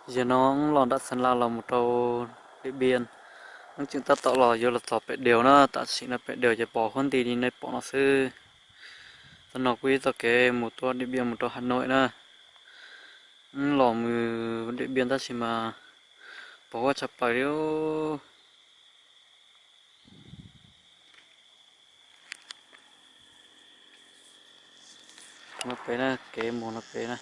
Yog no wb los nram Xeev Las los mus rau Diam Npiam, wb tseem tab tom los yuav los txog pem Diaus na, tam sim no pem Diaus ces pom huab nti li nej pom no xwb. Tam no kuj yog txoj kev mus tuaj Diam Npiam mus rau Has Nois na. Wb los mus Diam Npiam tab sis mas pos huab tshaj plaws li. No pem na, kev mus no pem na.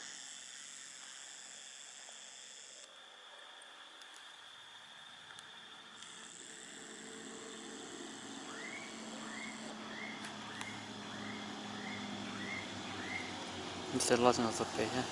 Ntxeev los txog pem thiab.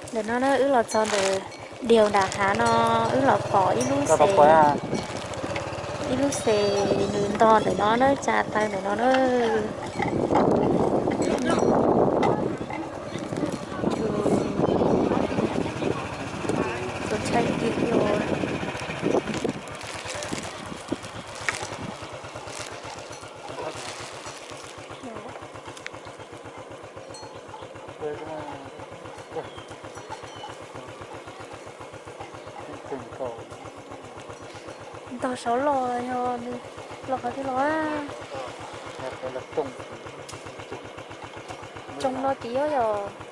Ntawm no na wb los txog ntawm Diaus nram hav no, wb los pom ib lub xes, ib lub xes nws ntog ntawm no na, tsa taw ntawm no na. Txaus ntshai tiag tiag. Ntog saud los yog los qhov twg los? Tsoo no ces yog